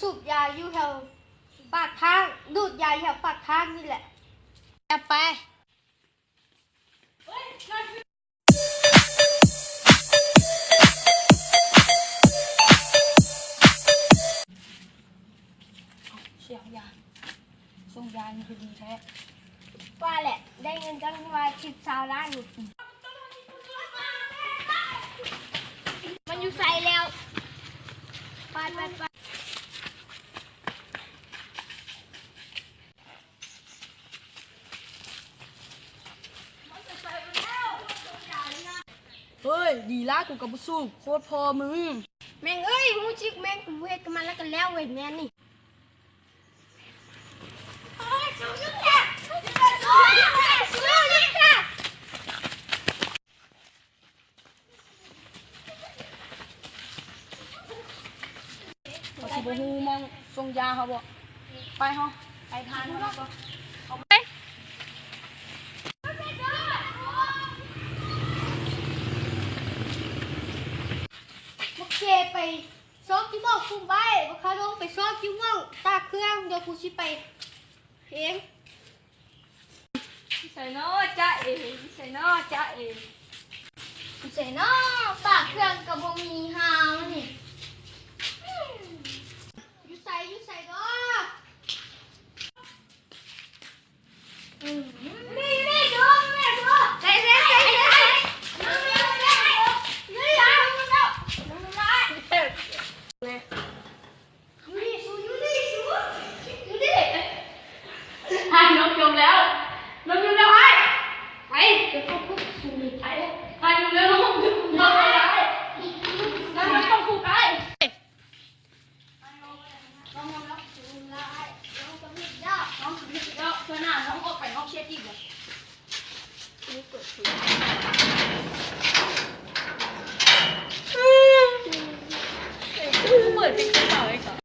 ສູບຢາຢູ່ແຖວປາກທາງ ດູດຢາຢູ່ແຖວປາກທາງນີ້ແຫຼະ. ຢ່າໄປ. ເສຍງຢາ ສົ່ງຢານີ້ຄືດີແທ້. ວ່າແຫຼະ ໄດ້ເງິນຈັກວ່າສິບຊາວລ້ານນີ້. ມັນຢູ່ໃສແລ້ວ? ໄປ ໄປ ໄປ. ເຮີ້ຍ ດີລະ ກູກະບໍ່ສູບ ໂຄດພໍ່ມຶງ. ແມ່ງເອີຍ ຮູ້ຈິກແມ່ງ ກູບໍ່ເຮັດກັບມັນລະກະແລ້ວເວີຍ ແມ່ນນີ້. ເຂົາຊິບໍ່ຮູ້ໝ່ອງສົ່ງຢາເຮົາບໍ່? ໄປເຮົາ ໄປທາງເຮົາກ່ອນ. ເຂົ້າໄປ. ບັກເຈໄປຊອກຢູ່ໝ່ອງຄຸ້ມໄວ້ ບັກຄາດົງໄປຊອກຢູ່ໝ່ອງຕາກເຄື່ອງ ດຽວກູຊິໄປເອງ. ຢູ່ໃສນໍຈະເອ ຢູ່ໃສນໍຈະເອ ຢູ່ໃສນໍ ຕາກເຄື່ອງກະບໍ່ມີຫານີ້. ຢູ່ໃສ ຢູ່ໃສນໍ? ອືມ ແມ່